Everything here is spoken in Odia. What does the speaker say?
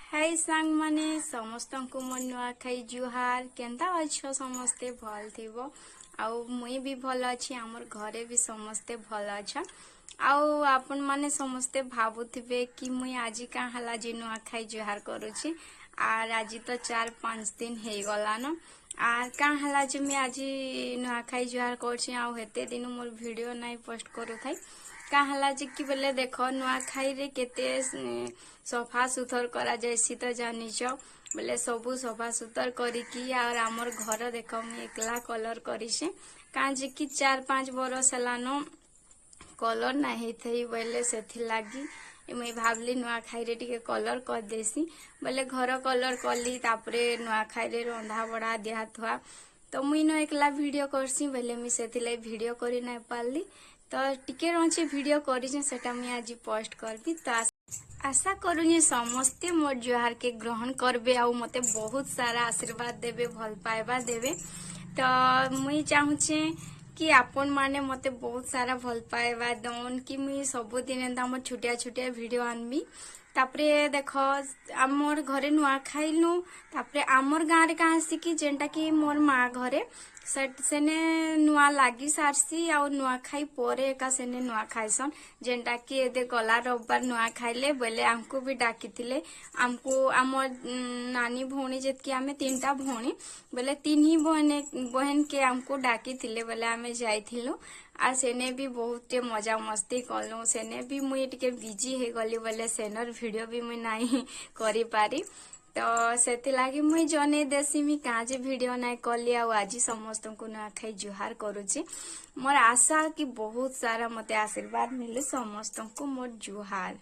ହାଇ ସାଙ୍ଗମାନେ, ସମସ୍ତଙ୍କୁ ମୋ ନୂଆଖାଇ ଜୁହାର। କେନ୍ତା ଅଛ ସମସ୍ତେ? ଭଲ ଥିବ। ଆଉ ମୁଇଁ ବି ଭଲ ଅଛି, ଆମର ଘରେ ବି ସମସ୍ତେ ଭଲ ଅଛନ୍। ଆଉ ଆପଣମାନେ ସମସ୍ତେ ଭାବୁଥିବେ କି ମୁଇଁ ଆଜି କାଁ ହେଲା ଯେ ନୂଆଖାଇ ଜୁହାର କରୁଛି, ଆର୍ ଆଜି ତ 4-5 ଦିନ ହେଇଗଲାନ। ଆର୍ କାଁ ହେଲା ଯେ ମୁଇଁ ଆଜି ନୂଆଖାଇ ଜୁହାର କରୁଛି ଆଉ ହେତେ ଦିନ ମୋର ଭିଡ଼ିଓ ନାଇଁ ପୋଷ୍ଟ କରୁଥାଇ? କାଁ ହେଲା ଯେ କି ବେଲେ ଦେଖ, ନୂଆଖାଇରେ କେତେ ସଫା ସୁଥର କରାଯାଏସି ତ ଜାନିଛ। ବେଲେ ସବୁ ସଫା ସୁତର କରିକି ଆର୍ ଆମର ଘର ଦେଖ, ମୁଇଁ ଏକଲା କଲର କରିଛେ। କାଁ ଯେ କି 4-5 ବରଷ ହେଲାନ କଲର ନାଇଁ ହେଇଥାଇ। ବୋଇଲେ ସେଥିଲାଗି ମୁଇଁ ଭାବଲି ନୂଆଖାଇରେ ଟିକେ କଲର କରିଦେସି ବୋଇଲେ ଘର କଲର କଲି। ତାପରେ ନୂଆଖାଇରେ ରନ୍ଧା ବଢା, ଦିଆ ଥୁଆ ତ ମୁଇଁ ନ ଏକଲା ଭିଡ଼ିଓ କରସି ବୋଇଲେ ମୁଇଁ ସେଥିଲାଗି ଭିଡ଼ିଓ କରି ନାଇଁ ପାରିଲି। ତ ଟିକେ ରଞ୍ଚେ ଭିଡ଼ିଓ କରିଛେ, ସେଟା ମୁଇଁ ଆଜି ପୋଷ୍ଟ କରବି। ତ ଆଶା କରୁଛେ ସମସ୍ତେ ମୋର ଜୁହାରକେ ଗ୍ରହଣ କରବେ ଆଉ ମତେ ବହୁତ ସାରା ଆଶୀର୍ବାଦ ଦେବେ, ଭଲ ପାଇବା ଦେବେ। ତ ମୁଇଁ ଚାହୁଁଛେ କି ଆପଣ ମାନେ ମତେ ବହୁତ ସାରା ଭଲ ପାଇବା ଦଉନ୍ କି ମୁଇଁ ସବୁଦିନ ଏନ୍ତା ମୋର ଛୋଟିଆ ଛୋଟିଆ ଭିଡ଼ିଓ ଆନବି। ତାପରେ ଦେଖ, ଆମର ଘରେ ନୂଆ ଖାଇଲୁ। ତାପରେ ଆମର ଗାଁରେ କାଁ ହେସି କି ଯେନ୍ଟା କି ମୋର ମା ଘରେ ସେନେ ନୂଆ ଲାଗି ସାରସି ଆଉ ନୂଆ ଖାଇ ପରେ ଏକା ସେନେ ନୂଆ ଖାଇସନ୍। ଯେନ୍ଟା କି ଏବେ ଗଲା ରବିବାର ନୂଆ ଖାଇଲେ ବୋଇଲେ ଆମକୁ ବି ଡାକିଥିଲେ। ଆମକୁ ଆମ ନାନୀ ଭଉଣୀ ଯେତିକି, ଆମେ ତିନିଟା ଭଉଣୀ ବୋଇଲେ ତିନି ବହେନକେ ଆମକୁ ଡାକିଥିଲେ ବୋଇଲେ ଆମେ ଯାଇଥିଲୁ। ଆର୍ ସେନେ ବି ବହୁତ ମଜା ମସ୍ତି କଲୁ। ସେନେ ବି ମୁଇଁ ଟିକେ ବିଜି ହେଇଗଲି ବୋଇଲେ ସେନର ଭିଡ଼ିଓ ବି ମୁଇଁ ନାଇଁ କରିପାରି। ତ ସେଥିଲାଗି ମୁଇଁ ଜନେଇ ଦେସି ମୁଇଁ କାଁ ଯେ ଭିଡ଼ିଓ ନାଇଁ କଲି ଆଉ ଆଜି ସମସ୍ତଙ୍କୁ ନୂଆଖାଇ ଜୁହାର କରୁଛି। ମୋର ଆଶା କି ବହୁତ ସାରା ମତେ ଆଶୀର୍ବାଦ ମିଲୁ। ସମସ୍ତଙ୍କୁ ମୋର ଜୁହାର।